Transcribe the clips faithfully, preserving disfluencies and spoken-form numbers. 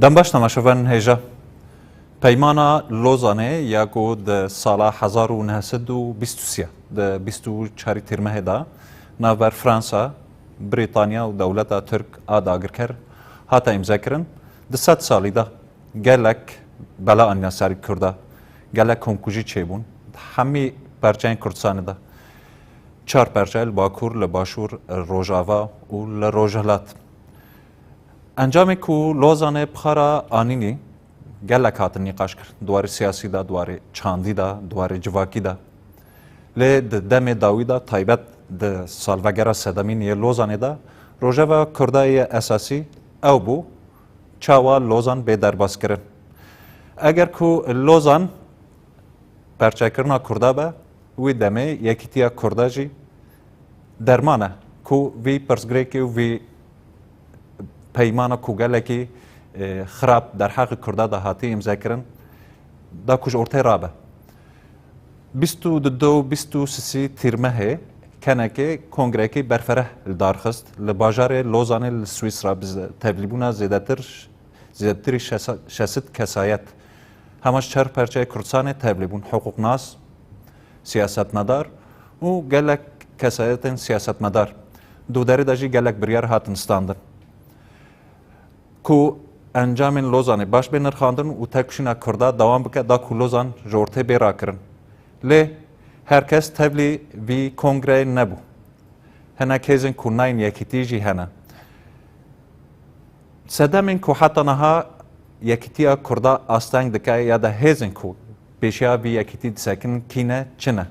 Dem baş temaşevanên hêja. Peymana Lozanê ya ku di sala hezar û neh sed û bîst û sê, di bîst û çarî Tîrmehê de navber Fransa, Brîtanya û dewleta Tirk a dagirker hate îmzekirin, di sed salî de gelek bela anîne serî Kurda, gelek komkujî çêbûn. Di hemî perçeyên Kurdistanê de, çar perçe, li Bakur, li Başûr, Rojava û li Rojhilat. Encamê ku Lozanê bi xwe re anînî, gelek hatin nîqaş kir. Di warê siyasî de, di warê çandî de, di warê civakî de. Lê di demê dawî de, taybet di salvegera sedemîn yê Lozanê de, rojeva Kurda yê esasî ew bû, çawa Lozan bê derbas kirin. Eger ku Lozan perçekirina Kurda be, wî demê yekîtiya Kurda jî derman e ku vî pirsgirêkê û vî peymana ku gelekî, e, xirab derheqê Kurda de hatî îmzekirin, da ku ji ortê rabe. Bîst û du û bîst û sisî Tîrmehê kenekê kongrekî berfereh li dar xist. Li bajarê Lozanê li Swîsra bi ze-, tevlîbûna zêdetir, zêdetirî şesa-, şesit kesayet, hema ji çar perçeyê Kurdistanê tevlî bûn. Hiqûqnas, siyasetmedar û gelek kesayetên siyasetmedar. Di derê de jî gelek biryar hatin standin. Ku encamên Lozanê baş bê nirxandin û têkoşîna Kurda dewam bike, da ku Lozan ji ortê bê rakirin. Lê her kes tevlî vî kongreyê nebû. Hinek hêzên ku nayên yekîtî jî hene. Sedemên ku heta niha yekîtiya Kurda asteng dike ya da hêzên ku pêşiya vî yekîtî disekin kî ne, çi ne?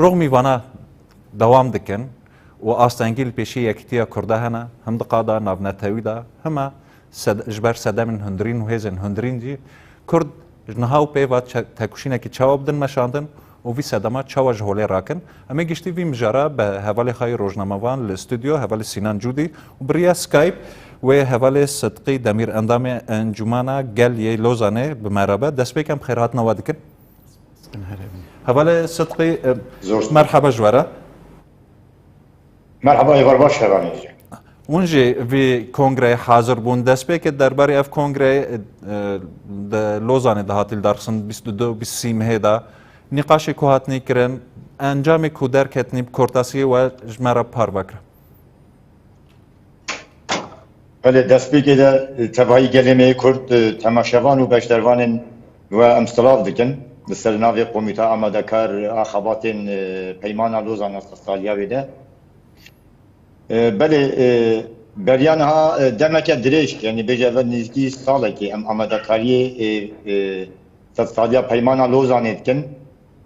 Roxmî vana dewam dikin û astengî li pêşî yekîtiya Kurda hene, him di qada navnetewî de, hima sed-, ji ber sedemên hundirîn û hêzên hundirîn jî Kurd ji niha û pê ve çe-, têkoşînekî çawa bidin meşandin û vî sedema çawa ji holê rakin. Em ê giştî vî mijara bi hevalê xwe yê rojnamevan li stûdyo, hevalê Sînan Cûdî û bi riya Skype wê hevalê Sidqî Demîr, endamê Encûmena Gel yê Lozanê bi me re be. Destpêk em xêrhatina we dikin. Hevalê Sidqî, e, Zor spas. Merhaba ji we re. Merhaba, êvar baş hevalên jî. Hûn jî vî kongreyê hazir bûn. Destpêkê derbarê ev kongreyê, e, di Lozanê de hatî lidarxistin, bîst û du, bîst û sê mehê de. Nîqaşê ku hatî kirin, encamê ku derketî bi kurtasiyê we ji me re parve kirin. Belê, destpêkê de, e, tevahî gelê me yê Kurd, e, temaşevan û beşdervanên we em silav dikin. Li ser navê Komîta Amadekar a Xebatên, e, Peymana Lozan a sed saliya wê de. E, belê, e, beriya niha, e, demeke dirêj, yanî bêje ve nêzîkî salekê em amadekariyê, e, e, sed saliya Peymana Lozanê dikin.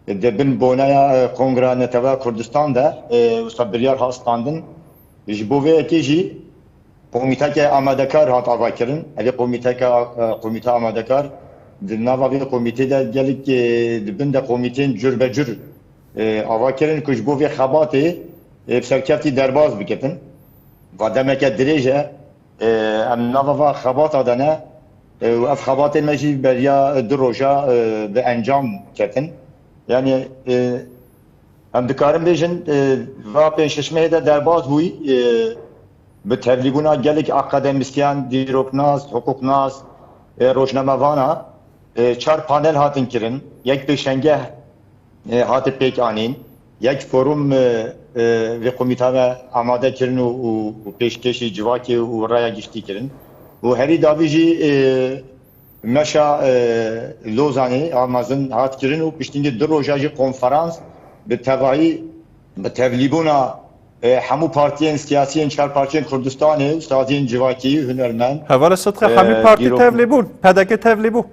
Di bin boneya, e, Kongra Netewa Kurdistan de, e, wisa biryar hat standin. Ji bo vê yekê jî komîteke amadekar hat avakirin. Evê komîteke, e, komîte amadekar, di nava vê komîtê de gelek, e, di bin de komîtên cur be cur, e, avakirin ku ji bo vê xebatê, e, bi serkeftî derbas biketin. Va demeke dirêj e, e, em nava va xebata de ne, e, û ev xebatê me jî beriya du roja, e, bi encam ketin. Yanî, e, em dikarin bêjin, e, va pêncşeşmehê de derbas bûyî, e, bi tevlîbûna gelek akademîsyen, dîroknas, hiqûqnas, e, rojnamevana, e, çar panel hatin kirin, yek pêşengeh, e, hate pêk anîn. Yek forum, e, e, vê komîta ve amade kirin û, û, û pêşkêşî civakê û raya giştî kirin. Û herî davî jî, e, meşa, e, Lozanê a mezin hat kirin û piştî du roja jî konferans bi tevahî, bi tevlîbûna, e, hemû partiyên siyasî yên çar parçeyên Kurdistanê û saziyên civakî, hunermend, Hevalê Sidqî, e, hemî partî dîrok- tevlî bûn, P D K tevlî bû.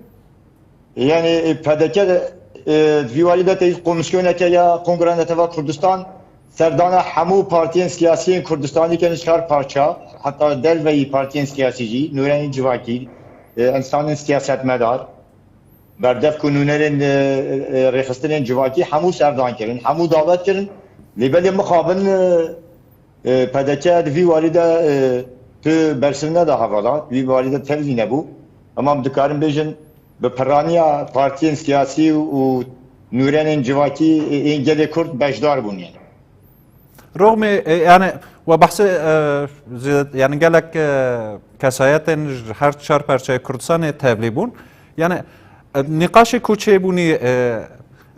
Yanî, e, P D K de, e, di vî warî de teyî komîsyoneke ya Kongra Netewa Kurdistan serdana hemû partiyên siyasî yên Kurdistanê kirin çar parça, heta derveyî partiyên siyasî jî, nûrenên civakî, e, însanên siyasetmedar, berdevk û nûnerên, e, e, rêxistinên civakî hemû serdan kirin, hemû dawet kirin. Lê belê mixabin, e, E, P D K di vî warî de, e, tu bersiv neda hevala, di vî warî de tevlî nebû. Ema em dikarin bêjin, bi piraniya partiyên siyasî û nûrenên civakî, e, ên gelê Kurd beşdar bûn yani. Roxmê, e, yani, we behsê, e, zêde-, yani gelek, e, kesayetên ji her çar parçeyê Kurdistanê tevlî bûn. Yani, e, nîqaşê ku çêbûnî, e,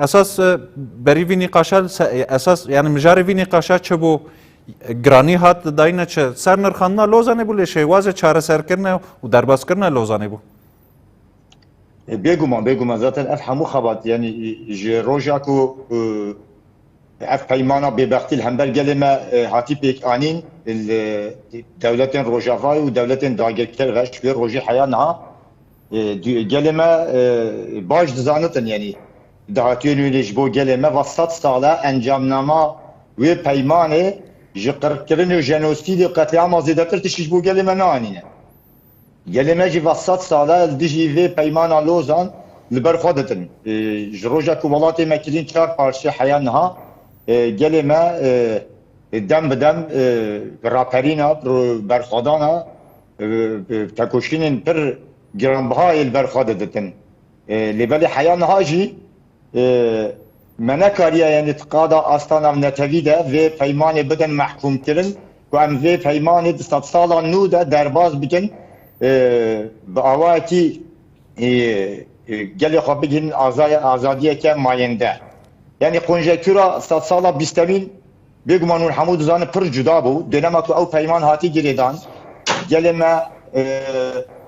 esas, e, berî vî nîqaşa li se-, e, esas, yani mijarê vî nîqaşa çi bû? Giranî hat dayîne çi? Ser nirxandina Lozanê bû, lê şêwazê çareserkirine û derbazkirine Lozanê bû? E, bêguman, bêguman. Zaten ev hemû xebat, yani, ji roja ku, e, ev peymana bêbextî li hember gelê me, e, hatî pêk anîn, li dewletên Rojavayê û dewletên dagirker ve ji wê rojê heya niha, e, du-, gelê me, e, baş dizanitin, yani, dahatiyên wê lê ji bo gelê me va sed sal e encamnama wê peymanê ji qirkirin û jenosîdê û qetlîama zêdetir tiştî ji bo gelê me neanîne. Gelê me jî va sed sal e li dijî vê peymana Lozan li ber xwe ditin. E, ji roja ku welatê me kirîn çar parçe heya niha, e, gelê me, e, dem bi dem, e, raperîna, ro-, berxwedana, e, e, tekoşînên pir giranbihayê li ber xwe de ditin. E, lê belê heya niha jî, e, me nekariye, yani, di qada astana netewî de vê peymanê bidin mehkûmkirin, ku em vê peymanê di sedsala nû de derbaz bikin, e, bi awayekî, e, e, gelê xwe bigihînin azaya-, azadiyeke mayende. Yani, konjektûra sedsala bîstemîn, bêguman hûn hemû dizanin, pir cuda bû. Dönema ku ew peyman hatî girêdan, gelê me, e,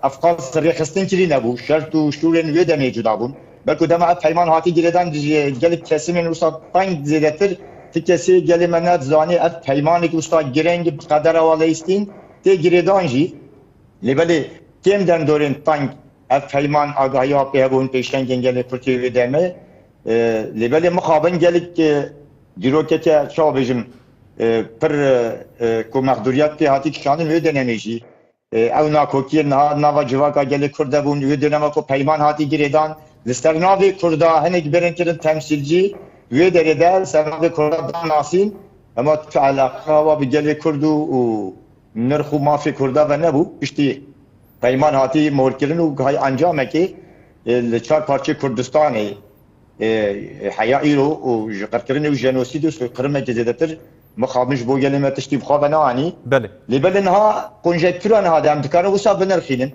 ev qas rêxistin kirî nebû. Şert û şûrên wê demê cuda bûn. Belku dema ev peyman hatî girêdan, ji gelek kesimên wisa teng zêdetir, ti kesê gelê me nedizanî ev peymanek wisa gireng bi qedera wa leyîstîn tê girêdan jî. Lê belê kêm dendorên teng ev peyman agahiya pê hebûn, pêşengên gelê Kurd yê wê demê. E, lê belê mixabin gelek, e, dîrokeke, çawa bêjim, e, pir, e, e, ku mexdûriyet pê hatî kişandin wê dönemê jî. E, ew nakokiyên niha nava civaka gelê Kurd de bûn, wê dönema ku peyman hatî girêdan, li ser navê Kurda hinek berên kirin temsîlcî, wê derê de li ser navê Kurda dan nasîn, hema tu eleqa wa bi gelê Kurd û, û nirx û mafê Kurda ve nebû. Piştî peyman hatî morkirin û hay encamekê, e, li çar parçeyê Kurdistanê, e, heya îro û ji qirkirinê û jenosîdê û soykirimekê zêdetir mixabin ji bo gelê me tiştî bi xwe ve neanî. Belê. Lê belê niha konjektûra niha de em dikarin wisa binirxînin.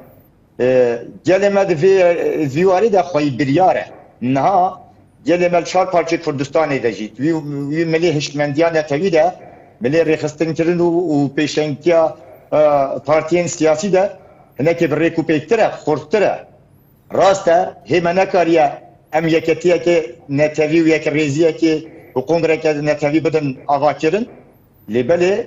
E, gelê me di vê, vî warî de xweyî biryar e. Niha gelê me li çar parçeyê Kurdistanê de jî, wî, wî milê hişmendiya netewî de, milê rêxistinkirin û, û pêşengtiya, e, partiyên siyasî de hinekê bi rêk û pêktir e, xurttir e. Rast e, hê me nekariye em yeketiyeke netewî û yekrêziyekê û kongreke netewî bidin avakirin. Lê belê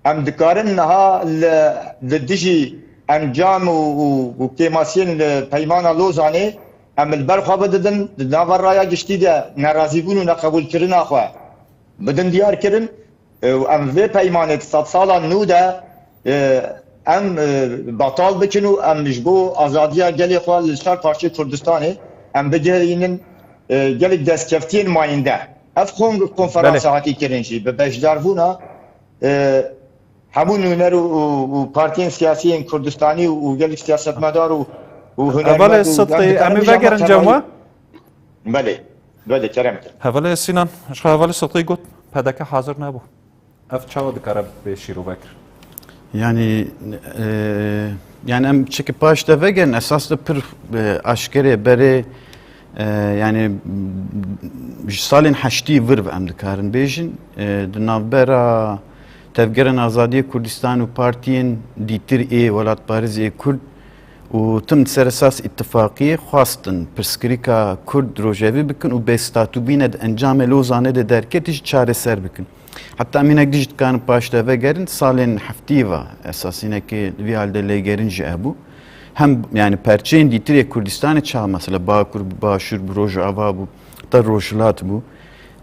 em dikarin niha li, li dijî encam û, û, û kêmasiyên li Peymana Lozanê em li ber xwe bididin, di nava raya giştî de nerazîbûn û neqebûlkirina xwe bidin diyar kirin. E, û em vê peymanê di sedsala nû de, e, em, e, betal bikin û em ji bo azadiya gelê xwe li çar parçeyê Kurdistanê em bigihînin, e, gelek destkeftiyên mayînde. Ev kon-, konferansa Belê. hatî kirin jî bi beşdarbûna, e, hemû nûner û, û, û partiyên siyasî yên Kurdistanî û, û gelek siyasetmedar û, û hunermend Hevalê û Sidqî, em em ê dikarin vegerin cem we? Belê, belê, kerem kir. Hevalê Sînan, ji hevalê Sidqî got, P D K hazir nebû. Ev çawa dikare bê şîrovekir? Yani, e, yani em çiki paş de vegerin, esas de pir, e, aşkerê berê, e, yani, ji salên heştî vir ve em dikarin bêjin, e, di navbera Tevgerên Azadiyê Kurdistan û partiyên dîtir ê welatparêz ê Kurd û tim di ser esas îtifaqiyê xwastin pirsgirêka Kurd rojevî bikin û bêstatûbîne di encamê Lozanê de derketî jî çareser bikin. Heta em hinek dijî dikarin paş de vegerin, salên heftî ve esasînekê li vî hal de lêgerin jî hebû. Hem, yani, perçeyên dîtirê Kurdistanê çawa, mesela Bakur bi Başûr, bi Rojava bû, heta Rojhilat bû.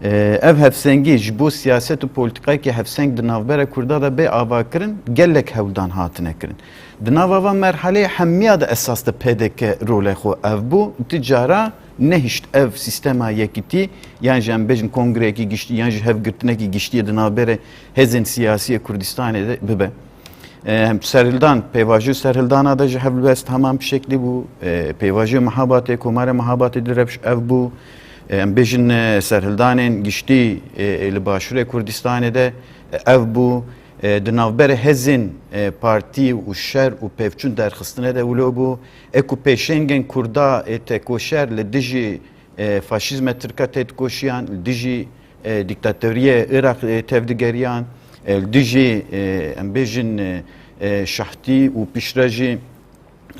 E, ev hevsengî ji bo siyaset û polîtîkayekî hevseng di navbera Kurda de bê avakirin, gelek hewldan hatine kirin. Di nava van merhaleyê hemiya de esas de P D K rolê xwe ev bû, ti cara nehişt ev sîstema yekîtî, yan jî em bêjin kongreyekî giştî, yan jî hevgirtinekî giştî di navbera hêzên siyasî yê Kurdistanê de bibe. E, serhildan, pêvajoya serhildana de jî helbest heman bi şeklî bû. E, pêvajoya Mehabatê, Komarê Mehabatê di rewş ev bû. E, em bêjin, e, serhildanên giştî, e, e, li Başûrê Kurdistanê de, e, ev bû. E, di navberê hezên, e, partî û şer û pevçûn derxistine de wilo bû. E ku pêşengên Kurda ê tekoşer li dijî, e, faşîzme Tirka têdikoşiyan, li dijî, e, dîktatoriyê Iraq, e, tevdigeriyan, e, li dijî, e, em bêjin, e, e, şahtî û piştre jî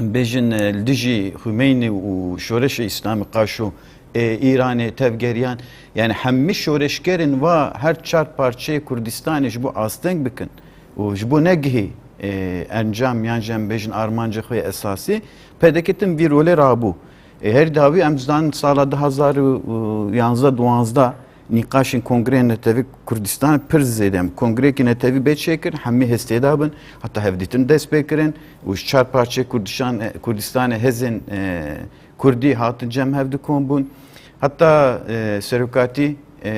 bêjin, e, li dijî Xumeynî û Şoreşê Îslamî Qaşo, e, Îranê tevgeriyan. Yani hemî şoreşgerin va her çar parçeyê Kurdistanê ji bo asteng bikin û ji bo negihî, e, encam yan jî em bêjin armancê xwe yê esasî, P D K tim vî rolê rabû. E, her dawî em zanin sala du hazar û yanzdeh duwazdeh nîqaşên Kongreyê Netewî Kurdistan pir zêde em. Kongreyekî netewî bê çêkirin, hemî hêz tê de bin, heta hevdîtin dest pê kirin û ji çar parçeyê Kurdistan, Kurdistanê hêzên, e, Kurdî hatin cem hev dikom bûn. Heta, e, serokatî, e,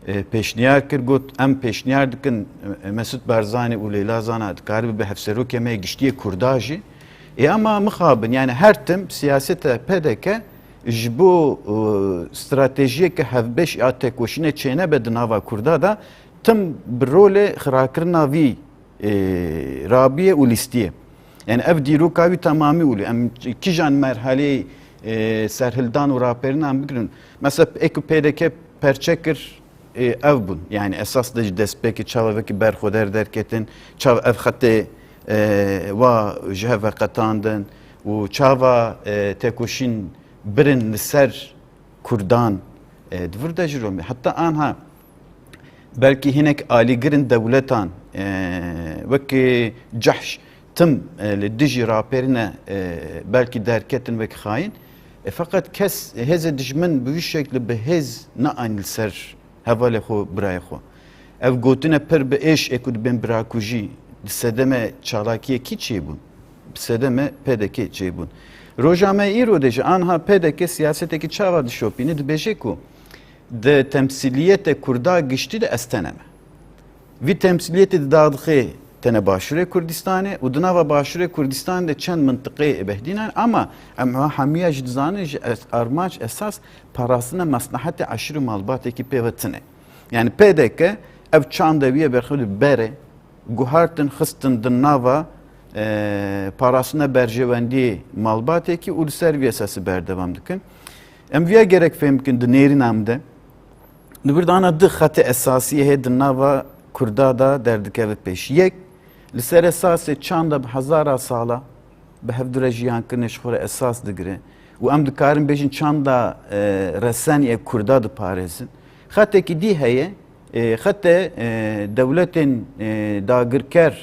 e, pêşniyar kir, got, em pêşniyar dikin, e, Mesut Barzanî û Leyla Zana dikare bibe hevserokê me yê giştî yê Kurda jî. Ê ama mixabin, yani her tim siyaseta P D K ji bo, e, stratejiyeke hevbeş ya tekoşînê çênebe di nava Kurda de, tim bi rolê xirakirina vî, e, rabûye û lîstiye. Yani ev dîroka wî temamî û li em kîjan merhaleyê, e, serhildan û raperînan bigirin. Mesela ê ku P D K perçe kir, e, ev bûn. Yani esas de ji destpêkê çawa vekî berxweder derketin, çawa ev xetê, e, wa ji hev veqetandin û çawa, e, tekoşîn birin li ser Kurdan, e, di vir de jî rol. Heta anha belkî hinek alîgirin dewletan, e, wekî Cehş tim, e, li dijî raperîne, e, belkî derketin wek xayîn. E, feqet kes hêzê dijmin bi wî şekli bi hêz neanî li ser hevalê xwe, birayê xwe. Ev gotine pir bi êş ê ku dibên birakujî di sedeme çalakiyê kî çêbûn? Bi sedeme P D K çêbûn. Roja me îro de jî anha P D K siyasetekî çawa dişopîne, dibêje ku di temsîliyetê Kurda giştî de ez tene me. Vî temsîliyetê di daxê tene Başûrê Kurdistanê û di nava Başûrê Kurdistanê de çend mintiqeyê ê behdînan, ama em ha hemiya jî dizanin ji es-, armanc esas parastina meslehetê eşîr û malbatekî pê ve tune. Yani P D K ev çanda wî ye berxwe li berê guhartin xistin di nava, e, parastina berjewendiyê malbatekî û li ser vî esasî berdewam dikin. Em viya gerek fêm bikin di nêrîna min de. Di vir de ana du xetê esasî heye di nava Kurda de derdikeve pêş. Yek, li ser esasê çanda bi hezara sala bi hevdu re jiyankirinê ji xwe re esas digire û em dikarin bêjin çanda, e, resen yê Kurda diparêzin. Xetekî dî heye, e, xete, e, dewletên, e, dagirker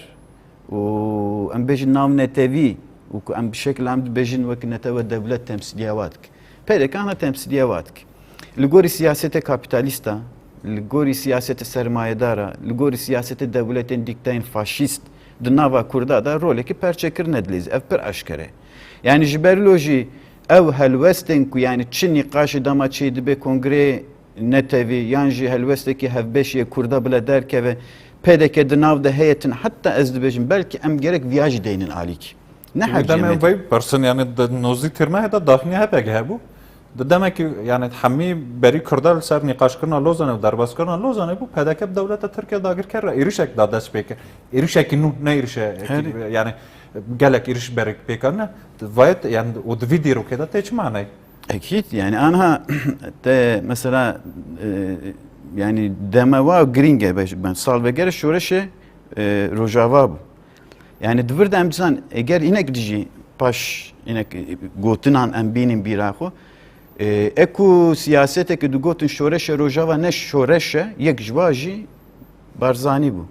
û em bêjin navnetewî û ku em bi şekil em dibêjin wek netewe dewlet temsîliya wa dike. P D K ana temsîliya wa dike. Li gorî siyasete kapîtalîst a, li gorî siyasete sermayedar a, li gorî siyasete dewletên dîktayên faşîst di nava Kurda de rolekî perçekirine dileyîze. Ev pir eşkere ye. Yani ji ber lo jî ew helwestên ku yani çi nîqaşê dema çê dibe kongreyê netewî yan jî helwestekî hevbeş yê Kurda bile derkeve, P D K di nav de heye tune. Heta ez dibêjim belkî em gerek viya jî deynin alîkî. Ne her Demê cemê vey persin, yani di nozdî tîrmehê de daxîniya H P G hebû. Di demekî, yani hemî berî Kurda li ser nîqaşkirina Lozanê û derbazkirina Lozanê bû, P D K bi dewleta Tirkiye dagirker re êrişek da dest pê kir. Êrişekî nû, ne êrişe, Herî. Yani gelek êriş berek pê kirine. Vayet, yani û di vî dîrokê de tê çi manayê? Ekîd, yani anha te mesela, e, yani deme wa girîng e, ben salvegere şoreşê, e, Rojava bû. Yani di vir de em dizan, eger hinek dijî paş, hinek, e, gotinan em bînin bîra xwe, e, e ku siyaseteke digotin şoreşe Rojava ne şoreşe, yek ji wa jî Barzanî bû.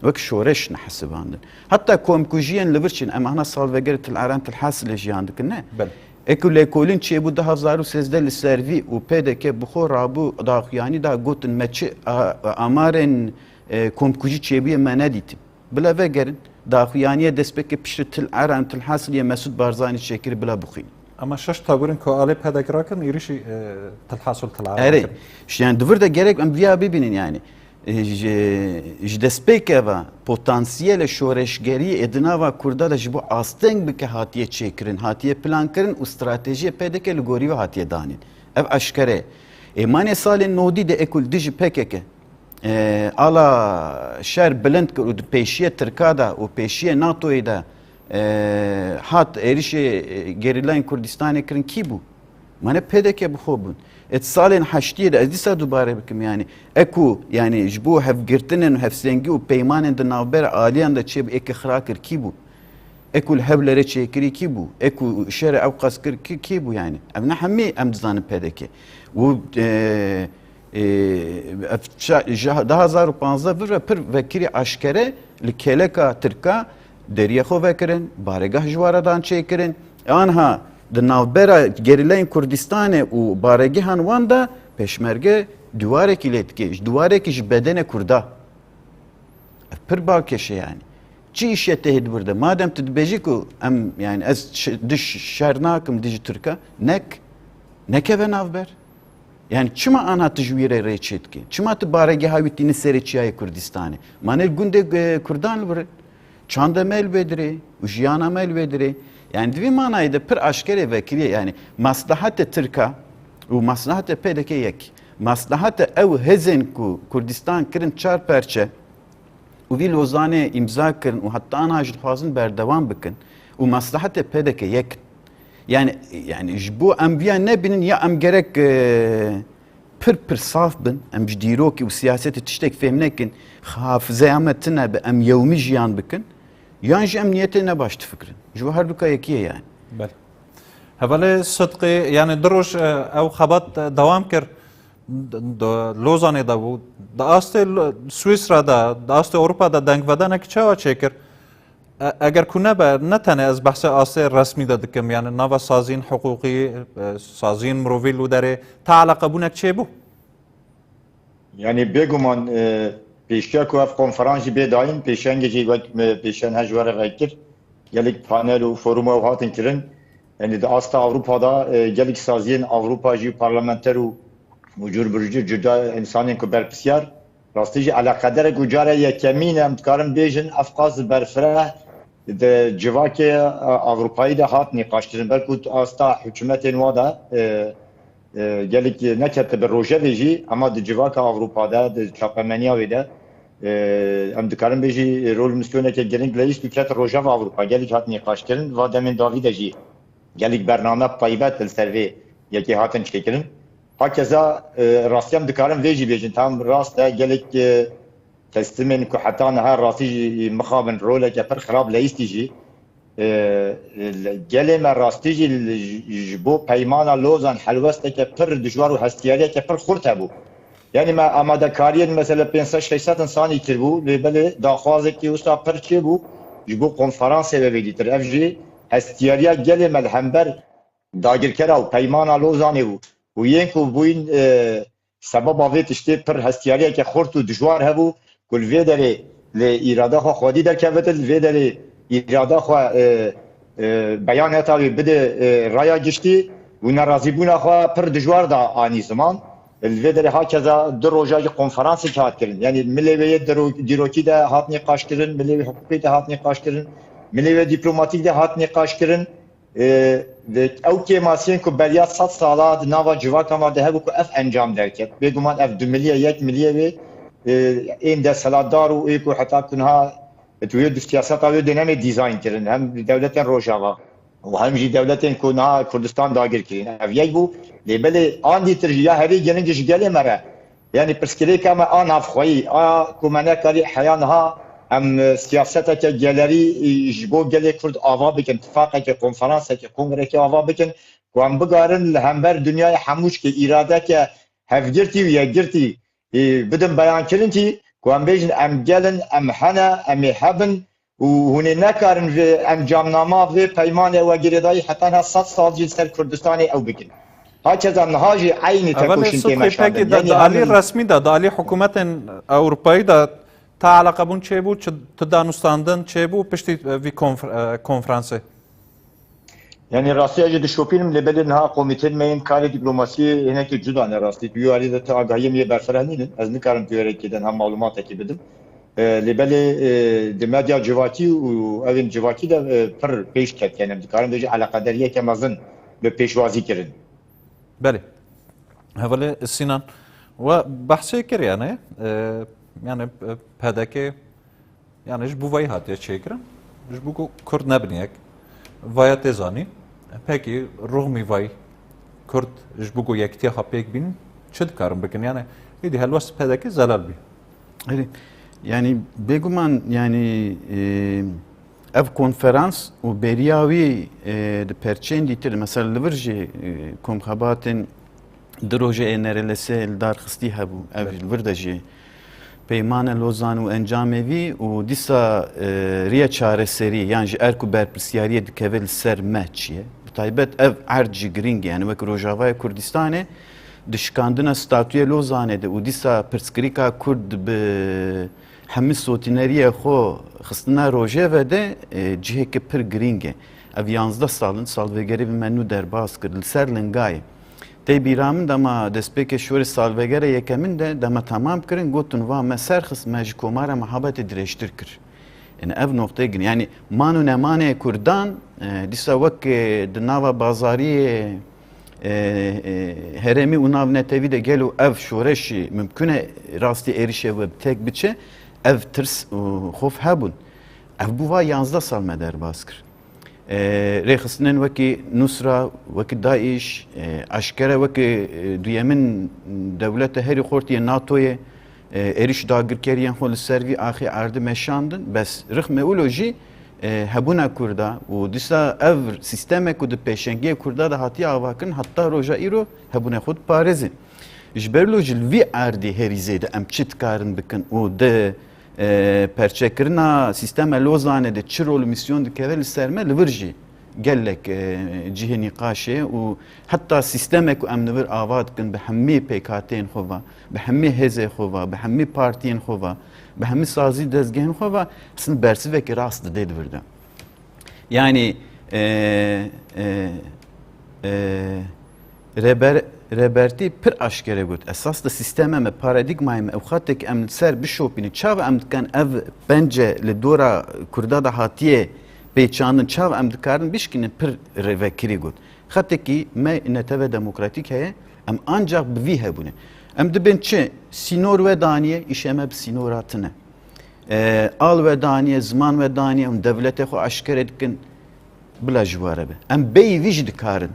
Wek şoreş nehesibandin. Heta komkujiyên li vir çin, em ana salvegere Til Eran Til Hasilê jiyan dikin, ne? Belê. E ku lêkolîn çêbû du hezar û sêzdeh li ser vî û P D K bi xwe rabû daxuyanî da gotin me çi a-, amarên, e, komkujî çêbûye me nedîtin. Bila vegerin, daxuyaniye destpêkê piştî Til Eran, Til Hasilê Mesûd Barzanî çêkirî bila bixwînin. Ama şeş taburên ku alê P D K rakin, êrişî, e, Til Hasil, Til Eran Erê, kirin. Ş-, yani di vir de gerek em viya bibînin yani. E, ji, ji destpêkê ve potansiyelê şoreşgeriyê ê di nava Kurda de ji bo asteng bike hatiye çêkirin, hatiye plankirin û stratejiyê P D K li gorî wê hatiye danîn. Ev eşkere ye. Ê manê salên nodî de ê ku li dijî P K K e, ala şer bilind kir û di pêşiyê Tirka de û pêşiyê NATOyê de, e, hat êrişê, e, gerîlayên Kurdistanê kirin kî bû? Mane P D K bi xwe bûn. Ê di salên heştiyê de ez dîsa dubare bikim, yanî, e ku, yanî, ji bo hevgirtinên û hevsengî û peymanên di navbera aliyan de çêbû, ê ku xira kir kî bû? Ê ku li Hewlerê çêkirî kî bû? Ê ku şerê ew qas kir kî, kî bû, yanî? Ev ne hemî em dizanin P D K. Û, e, e, ev ça-, ji ha-, du hazar û panzdeh vir ve pir vekirî aşkere li kêleka Tirka deriyê xwe vekirin, baregeh ji wara dan çêkirin. Anha di navbera gerîlayên Kurdistanê û baregehan wan de pêşmerge duwarekî lê dike, ji duwarekî ji bedenê Kurda. Ev pir balkêş e, yanî. Çi îş e tê hê di wir de? Madem tu dibêjî ku em, yanî ez ş-, dij şer nakim dijî Tirka, nek, nekeve navber. Yanî çima anha tu ji wî re rê çêdikî? Çima tu baregeha wî tînî serê çiyayê Kurdistanê? Mane li gundê, e, Kurdan li vir e. Çanda me li vê dirê û jiyana me li vê dirê. Yanî di vî manayê de pir aşkerê vekiriye. Yanî maslahatê Tirka û maslahatê P D K yek. Maslahatê ew hêzên ku Kurdistan kirin çar perçe û vî Lozanê îmza kirin û heta niha jî dixwazin berdewam bikin û maslahatê P D K yek in. Yanî, yanî ji bo em viya nebînin ya em gerek, e, pir pir saf bin, em ji dîrokê û siyasetê tiştek fêm nekin, hafizeya me tune be, em yewmî jiyan bikin, yan jî em niyetê ne baş difikirin. Ji bo herduka yekî ye yanî. Belê. Hevalê Sidqî, yanî du roj, e, ew xebat, e, dewam kir. D-, d-, Lozanê de bû. Di astê Lo-, Swîsra de, di astê Ewropa de dengvedanekî çawa çêkir? E, eger ku nebe, ne tenê ez behsê astê resmî de dikim, yanî nava saziyên hiqûqî, e, saziyên mirovî li derê te eleqebûnek çêbû? Yanî bêguman, e, pêşiya ku ev konferans jî bê dayîn, pêşengê jî wek me pêşiyan her ji we re vekir, gelek panel û foruma ew hatin kirin. Yanî di asta Ewropa de, e, gelek saziyên Ewropa jî parlamenter û, û cur bi cur cuda însanên ku berpisyar, rastî jî eleqederek û cara yekemîn em dikarin bêjin, ev qas berfireh di civakê, e, Ewropayî de hat nîqaşkirin. Belku di asta hikûmetên wa de, e, e, gelek neketibe rojevê jî, ema di civaka Ewropa de, di çapemeniya wê de, e, em dikarin bêjî, e, rol misyoneke giring leyîst û ket rojeva Ewropa. Gelek hat nîqaşkirin, va demên dawî de jî gelek bername taybet li ser vê yekê hatin çêkirin. Hakeza, e, rastî em dikarin vê jî bêjin, tam rast e, gelek, e, kestimên ku heta niha rastî jî mixabin roleke pir xirab leyîstî jî, e, gelê me rastî jî li, ji bo peymana Lozan helwesteke pir dijwar û hestiyariyeke pir xurt hebû. Yanî me amadekariyên mesela pênc sed şeş sed însanî kiribû, lê belê daxwazekî wisa pir çêbû ji bo konferansê ve vêdîtir. Ev jî hestiyariya gelê me li hember dagirkera û peymana Lozanê bû. Û yên ku bûyîn, e, sebeba vê tiştê pir hestiyariyeke xurt û dijwar hebû ku li vê derê li îrada xwe xwedî derkevitin, li vê derê îrada xwe, e, e, beyaneta wê bide, e, raya giştî û nerazîbûna xwe pir dijwar da anî ziman. Li vê derê hakeza du roja jî konferansek hat kirin. Yanî milê wê yê diro-, dîrokî de hat nîqaşkirin, milê wê hiqûqî de hat nîqaşkirin, milê wê dîplomatîk de hat nîqaşkirin. E, de, ew kêmasiyên ku beriya sed sala di nava civaka me de hebû ku ev encam derket. Bêguman ev du miliyê, yek miliyê wê, e, ên desthilatdar û ê ku heta ku niha tu wê di siyaseta wê dönemê dîzayn kirin. Hem dewletên Rojava û hem jî dewletên ku niha Kurdistan dagir kirîn. Ev yek bû. Lê belê an dîtir jî ya herî giring ji gelê me re Yanî pirsgirêka me a navxweyî, a ku me nekarî heya niha em, e, siyaseteke gelerî, e, ji bo gelê Kurd ava bikin, tifaqeke, konferanseke, kongrekê ava bikin, ku em bigarin li hember dinyayê hemû şikê îradeke hevgirtî û yekgirtî, e, bidin beyankirin kî, ku em bêjin em gel in, em hene, em ê hebin, û hûn ê nekarin vê encamnama, vê peymanê we girêdayî heta niha sed sal jî li ser Kurdistanê ew bikin. Hakeza niha jî eynî Evelê tekoşîn tê Sidqî, meşandin. Pekî de, yanî di alî hemin resmî de, di alî hikûmetên Ewropayî de te eleqebûn çêbû, çi, ti danûstandin çêbû piştî, e, vî konfer-, e, konferansê? Yanî rastiya jî dişopînim, lê belê niha komîtên me yên karê dîplomasiyê hinekî cuda ne rastî. Di wî alî de ti agahiyê min yê berfireh nînin. Ez nikarim tu yê re kê de niha malûmatekê bidim. E, lê belê, e, di medya civakî û evên civakî de, e, pir pêş ket. Yanî em dikarin bêjin eleqederiyeke mezin bi pêşwazî kirin. Belê. Hevalê Sînan, We behsê kir yani, e, yani, e, P D K yani ji bo vayî hatiye çêkirin. Ji bo ku Kurd nebin yek. Vaya tê zanîn. Pekî ruxmî vay Kurd ji bo ku yekitiya xwe pêk bînin çi dikarin bikin? Yani, êdî helwest P D K zelal bî. Erê, yani bêguman yani, e, ev konferans û beriya wî, e, di perçeyên dîtir, mesela li vir jî, e, komxebatên du rojê ê N R L S li dar xistî hebû. Ev Evet. li vir de jî peymane Lozan û encamê vî û dîsa, e, riya çareserî yan jî erk û berpirsiyariyê dikeve li ser me çi ye? Bi taybet ev erd jî girîng e. Yani wek Rojavayê Kurdistanê di şikandina statuyê Lozanê de û dîsa pirsgirêka Kurd bi hemî sotîneriyê xwe xistina rojeve de, e, ciheke pir girîng e. Ev yanzdeh sal in, salvegere vî me nû derbas kir. Li ser lingayê. Tê bîra min dema destpêkê şorê salvegere yekemin de dema temam kirin, gotin va me serxist, me ji Komara Mehabetê dirêjtir kir. Yani ev noqteyê girîng. Yani man û nemanê Kurdan, e, dîsa wek, e, di nava bazariyê, e, e, herêmî û navnetewî de gelo ev şoreşî mimkun e rastî êrişê we bi tek biçe, ev tirs û xof hebûn. Ev bû va yanzdeh sal me derbas kir. E, rêxistinên wekî Nusra, wekî DAIŞ, e, eşkere wekî, e, duyemin dewlete herî xort yê NATOyê, e, êrîş dagirkeriyên xwe li ser vî axê erdî meşandin. Bes rixmê wilo jî, e, hebûna Kurda û dîsa ev sîstemek ku di pêşengiyê Kurda de hatiye avakirin, heta roja îro hebûna xwe diparêzin. Ji ber wilo jî li vî erdî herî zêde em çi dikarin bikin û di e, perçekirina sîstema Lozanê de çi rol û misyon dikeve li ser me, li vir jî gelek, e, cihê nîqaşê û heta sîstemek ku em li vir ava dikin bi hemî pêkhateyên xwe ve, bi hemî hêzê xwe ve, bi hemî partiyên xwe ve, bi hemî sazî dezgehên xwe ve, aslında bersivekî rast dide di vir de. Yani, e, e, e, Reber, Rebertî pir aşkere got, esas di sîstemê me, paradîgmayê me, ew xetê ku em li ser bişopînin, çawa em dikin ev pence li dora Kurda de hatiye pêçandin, çawa em dikarin bişkînin, pir rêvekirî got. Xetekî me netewe demokratîk heye, em ancax bi vî hebûne. Em dibên çi? Sînor we daniye, îşê me bi sînora tune. E, al we daniye, ziman we daniye, hûn dewletê xwe aşkere dikin, bila ji we re be. Em bêyî vî jî dikarin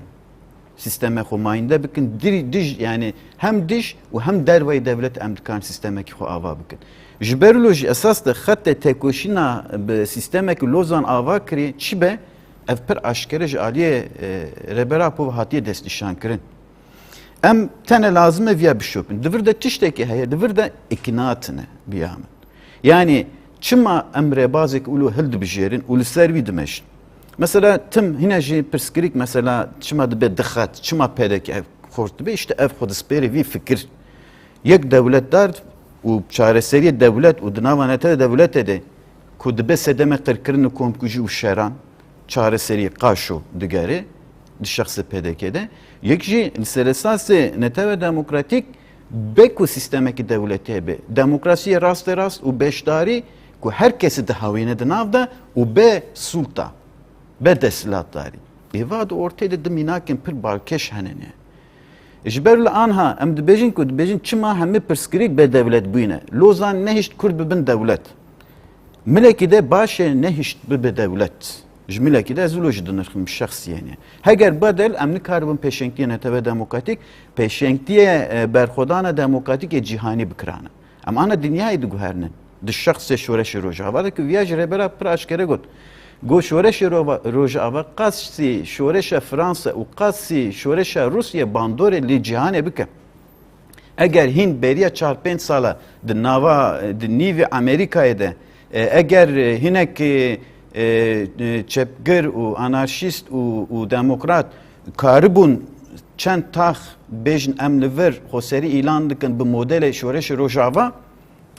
sîstemê xwe mayînde bikin, dirî dij, yani hem dij û hem derveyî dewlet em dikarin sîstemekî xwe ava bikin. Ji ber wilo jî esas de xetê têkoşîna bi sîstemekî Lozan ava kirî çi be, ev pir aşkere ji aliyê, e, Rêber Apo ve hatiye destnîşankirin. Em tene lazim e viya bişopin. Di vir de tiştekî heye, di vir de ikna tine biya min. Yani çima em rêbazek ulo hildibijêrin û li ser wî dimeşin? Mesela tim hine jî pirsgirîk mesela çima dibe dixet, çima P D K ev xort dibe, işte ev xwe dispêre vî fikir. Yek dewletdar û çareseriyê dewlet û di nava netewe dewletê de ku dibe sedeme qirkirin û komkujî û şeran, çareserî qaşo digere di şexsê P D K de. Yek jî li ser esasê netewe demokratîk be ku sîstemekî dewletî hebe. Demokrasiyê rasterast û beşdarî ku her kesî dihawîne di nav de û be sulta, be desthilatdarî. Êva di ortê de du mînakên pir balkêş hene ne. Ji ber li anha em dibêjin ku dibêjin çima hemî pirsgirêk bê dewlet bûyîne. Lozan nehişt Kurd bibin dewlet. Milekî de baş e nehişt bibe dewlet. Ji milekî de ez wilo jî dinirxim şexsiyene. Heger bedel em nikaribin pêşengtiyê netewe demokratîk, pêşengtiyê, e, berxwedana demokratîk ê cîhanî bikirane. Em ana dinyayê diguherînin. Di şexsê şoreşê Rojava de ku viya ji Rêbera pir aşkere got. Got şoreşê Rova-, Rojava qasî şoreşa Fransa û qasî şoreşa Rûsya bandorê li cîhanê bike. Eger hîn beriya çar pênc sala di nava, di nîvê Amerîkayê de, e, eger, e, hinek, e, e, çepgir û anarşîst û, û demokrat karibûn çend tax bêjin em li vir xweserî îlan dikin bi modelê şoreşê Rojava,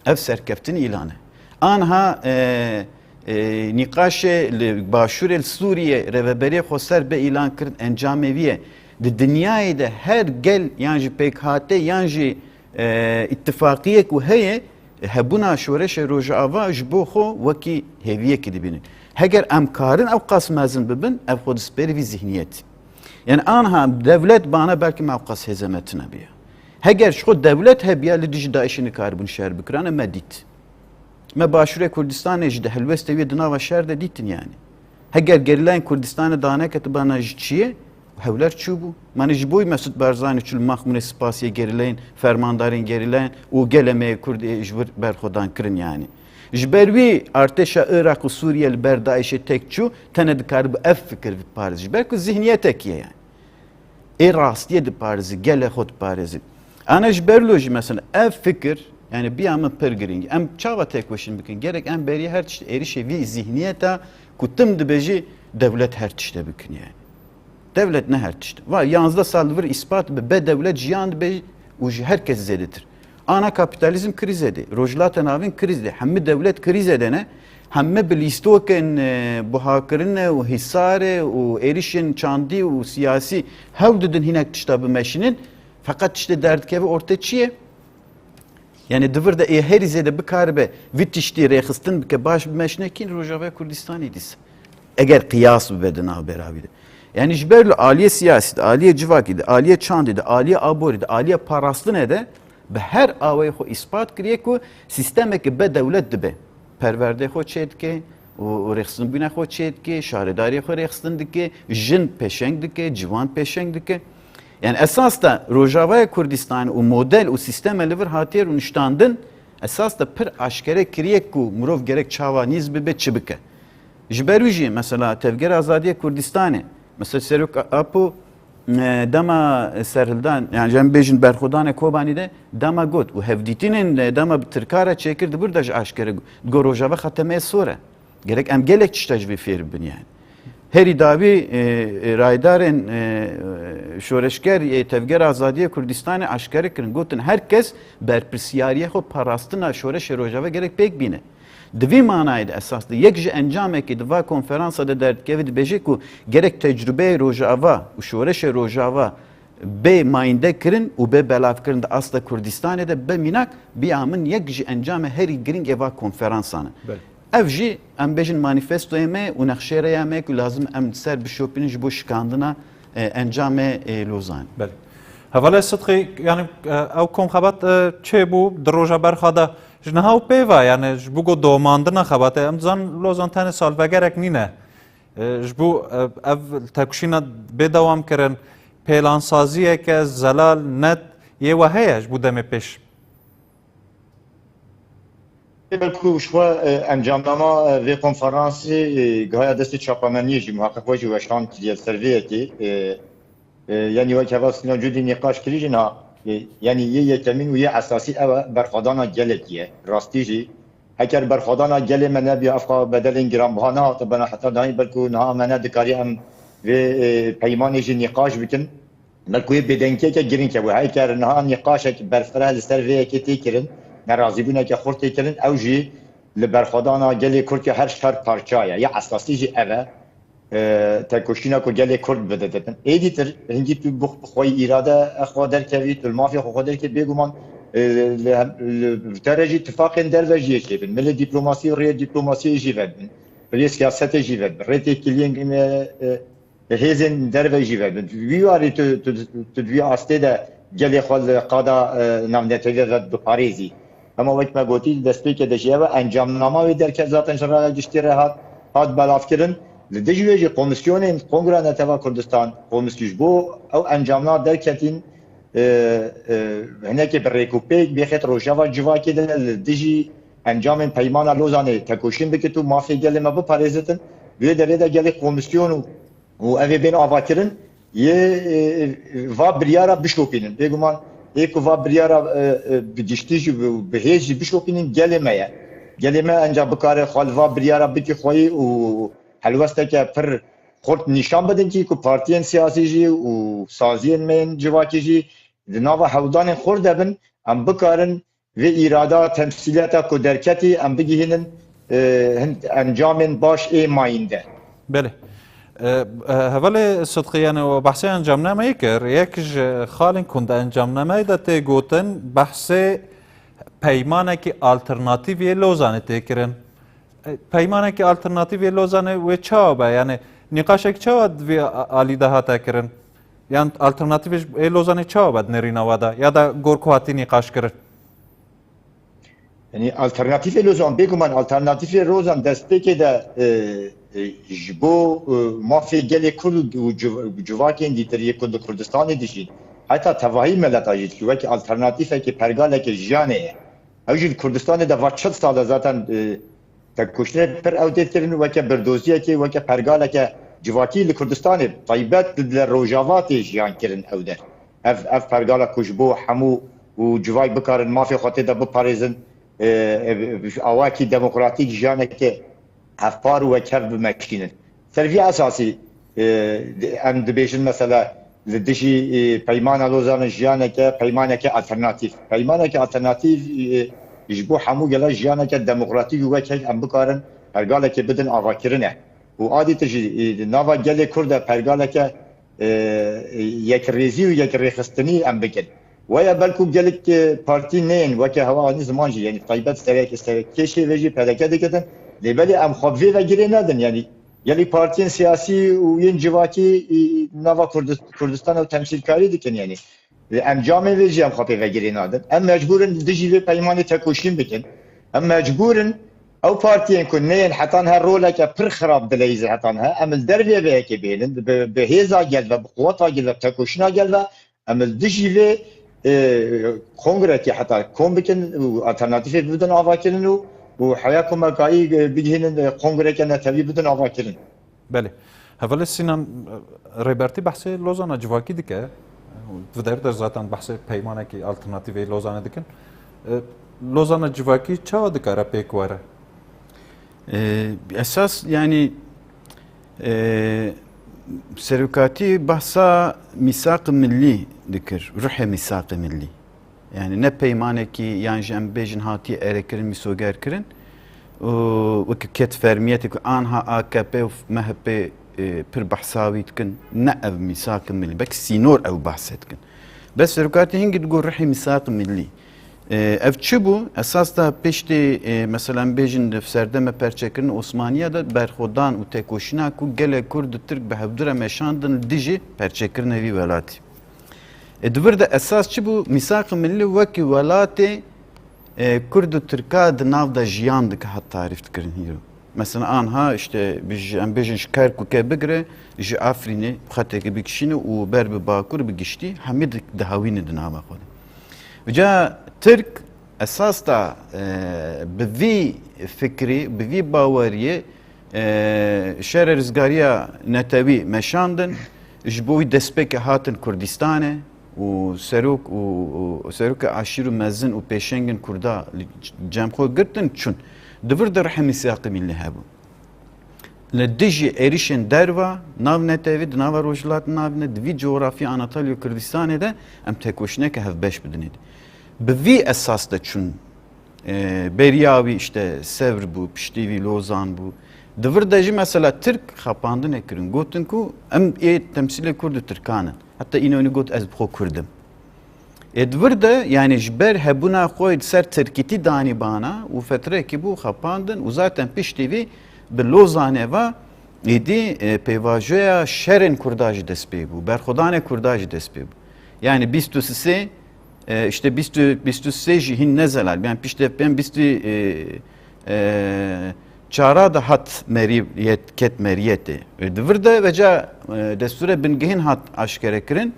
ev serkeftin îlan e. Anha, e, e, nîqaşê li Başûrê li Sûriyê rêveberiyê xweser bê îlan kirin, encamê vî ye. Di dinyayê de her gel yan jî pêkhate yan jî, e, îtifaqiyek ku heye, hebûna şoreşê Rojava ji bo xwe wekî hêviyekê dibînin. Heger em karin ew qas mezin bibin, ev xwe dispêre vî zihniyetî. Yani anha dewlet bana belkî me ew qas hêze me tune bûye. Heger ji xwe dewlet hebiya, li dijî DAIŞ'ê nikaribûn şer bikirane, me dît. Me Başûrê Kurdistanê jî di helwestê wê di nava şer de dîtin yani. Heger gerîlayên Kurdistanê daneketibana ji çiyê, hewler çûbû. Mane ji bo Mesut Barzanî çû li Maxmûnê spasiye gerîlayên, fermandarên gerîlayên û gelê me yê Kurd ê ji vir berxwedan kirin yani. Ji ber wî artêşa Iraq û Sûriye li ber DAIŞ'ê tek çû, tenê dikaribû ev fikir biparêze. Ji ber ku zihniyetekî ye yani. Ê rastiyê diparêzî, gelê xwe diparêzî. Ana ji ber lo jî mesela ev fikir, yani biya min pir girîng. Em çawa têkoşîn bikin? Gerek em beriya her tişt êrişê vî zihniyeta ku tim dibêjî dewlet her tişte bikin yani. Dewlet ne her tişt. Va yanzdeh sal li vir îspat bi be dewlet jiyan dibe û ji her kes zêdetir. Ana kapîtalîzm krîze de, Rojhilata Navîn krîz de, hemî dewlet krîze de ne. Hemî bi lîstokên, e, buhakirinê û hîsarê û êrişên çandî û siyasî hewl didin hinek tişta bimeşînin. Feqet tiştê derdikeve ortê çi ye? Yani di vir de ê herî zêde bikaribe vî tiştî rêxistin bike, baş bimeşine kîn, Rojavaya Kurdistanê dîse. Eger qiyas bibe di navbera wî de. Yani ji ber li aliyê siyasî de, aliyê civakî de, aliyê çandî de, aliyê aborî de, aliyê parastinê de bi her awayê xwe îspat kiriye ku sîstemeke be dewlet dibe. Perwerdê xwe çêdike û, û rêxistinbûna xwe çêdike, şaredariyê xwe rêxistin dike, jin pêşeng dike, ciwan pêşeng dike. Yani esas de Rojavaya Kurdistan û model û sîsteme li vir hatiye rûniştandin, esas de pir aşkere kiriye ku mirov gerek çawa nîz bibe, çi bike. Ji ber wî jî mesela Tevgera Azadiyê Kurdistanê, mesela Serok Apo, e, dema serhildan, yani em bêjin berxwedanê Kobanî de dema got û hevdîtinên, e, dema bi Tirka re çêkir, di vir de jî aşkere got. Got Rojava xetemeyê sor e. Gerek em gelek tişta ji vê fêr bibin yani. Herî dawî, e, e, raydarên, e, e, şoreşger ê Tevgera Azadiyê Kurdistanê aşkere kirin. Gotin her kes berpirsiyariyê xwe parastina şoreşê Rojava gerek pêk bîne. Di vî manayê de esas de yek ji encamekî di va konferansa de derdikeve dibêje ku gerek tecrubeyê Rojava û şoreşê Rojava bê mayînde kirin û bê belavkirin di asta Kurdistanê de, be mînak, biya min yek ji encamê herî girîng ê va konferansan e. Belê. Ev jî em bêjin manîfestoyê me û nexşê rêya me ye ku lazim em li ser bişopînin ji bo şikandina, e, encamê, e, Lozanê. Belê. Hevalê Sidqî, yani, e, ew komxebat, e, çêbû di roja berxa de ji niha û pê ve, yani, ji bo ku domandina xebatê, em dizanin Lozan tenê salvegerek nîne. E, ji bo, e, ev tekoşîna bê dewam kirin, pêlansaziyeke zelal, net yê we heye ji bo demê pêş? Belku ji xwe, e, encamnama, e, vê konferansê, e, gihaya destê çapemeniyê jî, muheqeq we jî weşan kiriye li ser vê yekê. E, e, yanî wek heval Sinan Cudî nîqaş kirî jî niha, e, yanî yê yekemîn û yê esasî ew e, berxwedana gelekî ye. Rastî jî, heker berxwedana gelê me nebiya, evqa bedelên giranbiha nehatibana heta dahî, belku niha me nedikarî em vê, e, peymanê jî nîqaş bikin. Belku wê bêdengtiyeke girîng hebû. Heker niha nîqaşek berfireh li ser vê yekê tê kirin, nerazîbûneke xurt tê kirin, ew jî li berxwedana gelê Kurd ya her çar parça ye. Ya esasî jî ev e. E, tekoşîna ku gelê Kurd bide dibin. Êdî tir hingî tu bi xweyî îrade xwe derkevî, tu li mafê xwe xwe derkevî, bêguman, e, li hem, li, li te re jî tifaqên derve jî yê çêbin. Milê dîplomasî û rêyê dîplomasiyê jî vedibin. Rêyê siyasetê jî vedibin. Rê têkiliyên, e, e, hêzên derve jî vedibin. Wî warî tu, tu, tu di vî astê de gelê xwe li qada, e, navnetewî ve biparêzî. Hema wek me gotî, di destpêkê de jî ev e, encamnama wê derket zaten ji raya giştî re hat, hat belavkirin. Li dijî wê jî komîsyonên Kongra Netewîa Kurdistan, komîsyon ji bo ew encamna derketîn, e, e, hinekê bi rêk û pêk bêxet rojeva civakê de li dijî encamên Peymana Lozanê tekoşîn bikit û mafê gelê me biparêzitin. Wê derê de gelê komîsyon û û ev ê bên avakirin, yê, e, va biryara bişopînin. Bêguman ê ku va biryara, e, e, bi giştî jî, bi, bi hêz jî bişopînin gelê me ye. Gelê me enca bikare xwe li va biryara bikî xweyî û helwesteke pir xurt nîşan bidin kî ku partiyên siyasî jî û saziyên me yên civakî jî di nava hewldanên xurt de bin, em bikarin vê îrada temsîliyeta ku derketî em bigihînin, e, hin-, encamên baş ê mayînde. Belê. E, e, hevalê Sidqî, yani, we behsê encamnameyê kir. Yek ji xalên ku di encamnameyê de tê gotin, behsê peymanekî alternatîf yê Lozanê tê kirin. E, peymanekî alternatîf yê Lozanê wê çawa be? Yani, nîqaşek çawa di vê a-, alî de hate kirin? Yan alternatîfê ji, ê Lozanê çawa be di nêrîna we de? Ya da gor ku hatî nîqaş kirin? Yanî alternatîfê Lozan, bêguman alternatîfê Lozan destpêkê de e, e, ji bo e, mafê gelê Kurd û civ- civakên dîtir yê ku di Kurdistanê dijîn, heta tevahî mileta jî dikî wekî alternatîfekê pergaleke jiyanê ye. Ew jî di Kurdistanê de va çil sal e zaten e, tekoşînê pir ew tê kirin weke birdoziyekê, weke pergaleke civakî li Kurdistanê, taybet li Rojava tê jiyan kirin ew der. Ev, ev pergala ku ji bo hemû û civak bikarin mafê xwe tê de biparêzin, e, e, awakî demokratîk jiyaneke hevpar û wekhev bimeşînin. Ser vî esasî e, em dibêjin mesela li dijî e, peymana Lozanê jiyaneke, peymaneke alternatîf. Peymaneke alternatîf e, ji bo hemû gela jiyaneke demokratîk û wekhev em bikarin pergalekê bidin avakirinê. Û adî tu jî e, di nava gelê Kurd de pergaleke e, yekrêzî û yekrêxistinî em bikin. Weya belkû gelek e, partî neyên weke hewa anî ziman jî, yanî taybet serek, serek kêşê vê jî P D K dikitin. Lê belê em xwe bi vê ve girê nedin. Yanî gelek partiyên siyasî û yên civakî e, nava Kurdist- Kurdistan ew temsîlkarî dikin. Yanî li encamê vê jî em xwe pê ve girê nadin. Em mecbûr in dijî vê peymanê tekoşîn bikin. Em mecbûr in ew partiyên ku neyên hetan her roleke pir xirab dileyîze hetan he, em li dervê vê yekê bihêlin, bi, bi hêza gel ve, bi quweta gel ve, bi tekoşîna gel ve, em li dijî vê e, kongrekê heta kom bikin û alternatîfê bidin avakirin û, û heya komarkayî e, bigihînin e, kongreke netewî bidin avakirin. Belê. Hevalê Sînan, Rêbertî behsê Lozana civakî dike. Di der de zaten behsê peymanekî alternatîfê Lozanê dikin. E, Lozana civakî çawa dikare pêk were? E, esas, yanî, e, serokatî behsa mîsaq millî dikir, ruhê mîsaq millî. Yanî ne peymanekî, yan jî em bêjin hatiye erekirin, mîsogerkirin. Û wekî ket fermiyetê ku anha A K P û M H P e, pir behsa wî dikin, ne ev mîsaq millî, belkî sînor ew behse dikin. Bes serokatî hingî digot ruhê mîsaq millî. E, ev çi bû? Esas da piştî, e, mesela em bêjin di serdeme perçekirin Osmaniya de berxwedan û tekoşîna ku gelek Kurd û Tirk bi hevdu re meşandin li dijî perçekirina vî welatî. E, di vir de esas çi bû? Mîsaq millî wekî welatê e, Kurd û Tirka di nav de jiyan dike hat tarîf dikirin hîro. Mesela anha işte bi ji, em bêjin ji Kerkûkê bigire, ji Afrînê xeteke bikişîne û ber bi Bakur bi giştî hemî di, dihewîne di nava xwe de. Vêca Tirk esas da e, bi vî fikrî, bi vî baweriyê e, şerê rizgariya netewî meşandin, ji bo wî destpêkê hatin Kurdistanê û serok û, û serokê aşîr û mezin û pêşengên Kurda li cem xwe girtin çûn. Di vir de ruhê mîsaqê millî hebû. Li dijî êrişên derva, nav netewî, di nava Rojhilatê Navîn de, di vî coğrafya Anatoliya Kurdistanê de em tekoşîneke hevbeş bidinê de. Bi vî esas de çûn e, beriya wî işte Sewr bû, piştî wî Lozan bû. Di vir de jî mesela Tirk xapandine kirin. Gotin ku em ê temsîlê Kurd û Tirkan in. Heta Înonî got ez bi xwe Kurd im. Ê di vir de yani ji ber hebûna xwe di ser Tirkîtî danî bana û fetrekî bû xapandin û zaten piştî vî bi Lozanê ve êdî e, pêvajoya şerên Kurda jî dest pê bû, berxwedanê Kurda jî dest pê bû. Yani bîst û sê e, işte bîst, bîst û sê jî hîn ne zelal. Yani piştevpên bîst, e, e, çara de hat meriyet, ket meriyetê. E, di vir de veca, e, destûrê bingehîn hat aşkere kirin.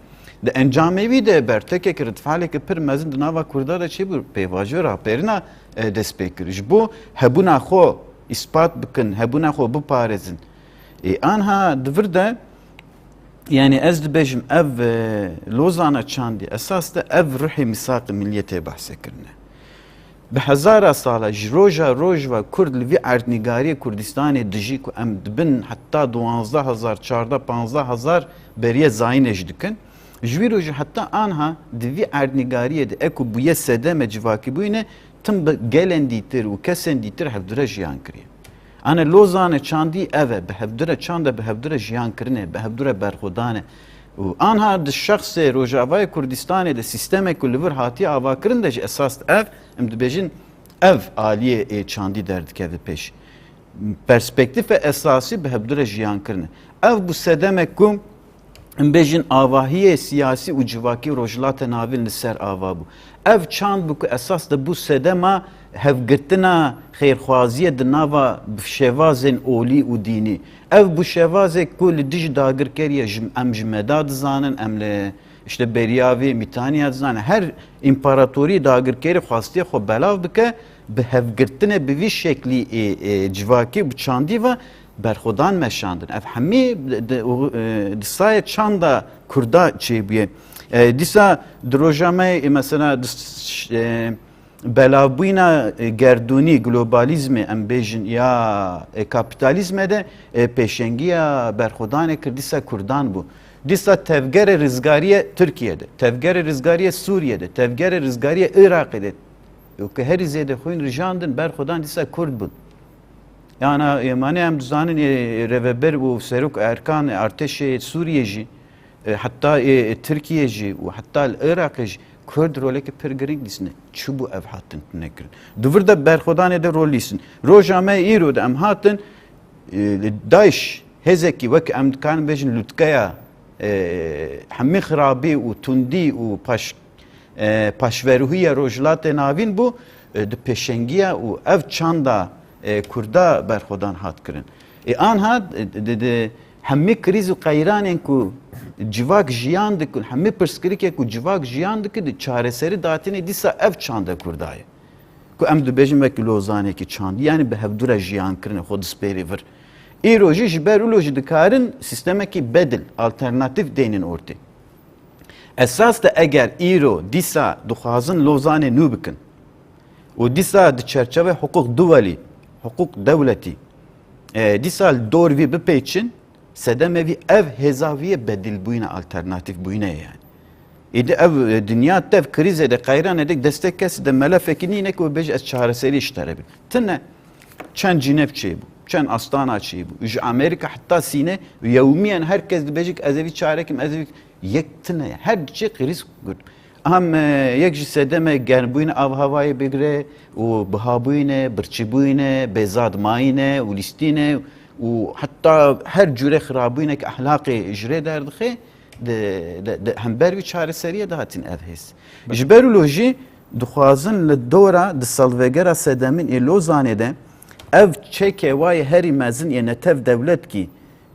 Di encamê wî de bertekek ritfaleke pir mezin di nava Kurda de çêbû, pêvajoya raperîna, e, dest pê kir. Ji bo hebûna xwe îspat bikin, hebûna xwe biparêzin. E, anha di vir de Yani ez dibêjim ev, e, Lozana çandî esas de ev ruhê mîsaqê milliyê tê behse kirine. Bi hezara sala ji roja roj ve Kurd li vî erdnîgariyê Kurdistanê dijî ku em dibin heta duwazdeh hezar, çardeh, panzdeh hezar beriye zayînê jî dikin. Ji vî rojî heta anha di vî erdnîgariyê de eko bûye sedeme civakîbûyîne tim bi gelên dîtir û kesên dîtir hevdire jiyan kiriye. Ane Lozanê çandî ev e, bi hevdire çand e, bi hevdire jiyan kirine, bi hevdire berxwedan e. Û anha di şexsê Rojavayê Kurdistanê de sîstemek ku li vir hatiye avakirin de jî esas ev, em dibêjin ev aliyê ê çandî derdikeve pêş. Perspektîfe esasî bi hevdire jiyan kirine. Ev bû sedemek ku em bêjin, avahiyê siyasî û civakî Rojhilata Navîn li ser ava bû. Ev çand bû ku esas de bû sedema hevgirtina xêrxwaziyê di nava şevazên olî û dînî. Ev bû şevazek ku li dijî dagirkeriye ji, em ji Meda dizanin, em li, işte, beriya vê Mîtaniya dizanin. Her împaratorî dagirkerî xwestiye xwe belav bike, bi hevgirtinê bi vî şeklî ê, ê civakî bi çandî ve berxwedan meşandin. Ev hemî di, di, e, di sayê çanda Kurda çêbûye. E, dîsa di roja me, e, mesela di s-, e, belavbûyîna, e, gerdûnî, globalizmê em bêjin ya, e, kapîtalîzmê de, e, pêşengiya berxwedanê kir dîsa Kurdan bû. Dîsa tevgerê rizgariyê Tirkiye de, tevgerê rizgariyê Sûriye de, tevgerê rizgariyê Iraqê de, û ku herî zêde xwîn rijandin, berxwedan dîsa Kurd bûn. Yana êmanê em dizanin, ê, rêveber û serok erkan artêşê Sûriye jî, e, heta ê, ê Tirkiye jî û heta li Iraqê jî Kurd roleke pir giring dîsine. Çi bû ev hatin nekirin? Di vir de berxwedanê de rol dîsin. Roja me îro de em hatin, e, li DAIŞ hêzekî wek em dikarin bêjin lûtkeya, e, hemî xirabî û tundî û paş-, e, paşverohiya Rojhilatê Navîn bû, e, di pêşengiya û ev çanda, e, Kurda berxwedan hat kirin. Ê anha, e, di, di hemî krîz û qeyranên ku civak jiyan dikin, hemî pirsgirikê ku civak jiyan dikin, di çareserî datînê dîsa ev çanda Kurda ye. Ku em dibêjin wekî Lozanekî çandî, yanî bi hevdû re jiyan kirine, xwe dispêrî vir. Îro jî ji ber wilo jî dikarin sîstemekî bedil, alternatîf deynin ortê. Esas de eger îro dîsa dixwazin Lozanê nû bikin û dîsa di çerçevê hiqûq duwelî, hiqûq dewletî, e, dîsa li dor vî bipêçin, sedemê vî ev hêza vî ye bedîlbûyîne, alternatîfbûyîne ye yani. Îdî ev, e, dinya tev krîzê de, qeyranê de destek kesî de melefekî nîne ku bêje ez çareserî ji te re bim. Tine çend Cînev çêbû, çend Astana çêbû. Ji Amerîka heta Sîne yewmiyen her kes dibêje ki ez ê vî çare kim, ez ê vî yek tine ye. Her diçe krîz Kurd. Em, e, yek ji sedemê germbûyîn avhewayê bigire û bihabûyîne, birçîbûyîne, bêzadmayîne û lîstîne û heta her cûre xirabûyînek ehlaqê ji rê derdixe, di, di, di hember vî çareseriyê de hatin ev hêz. Belê. Ji ber wilo jî dixwazin li dora di salvegera sedemîn ê Lozanê de ev çekê wa yê herî mezin yê netev dewletkî,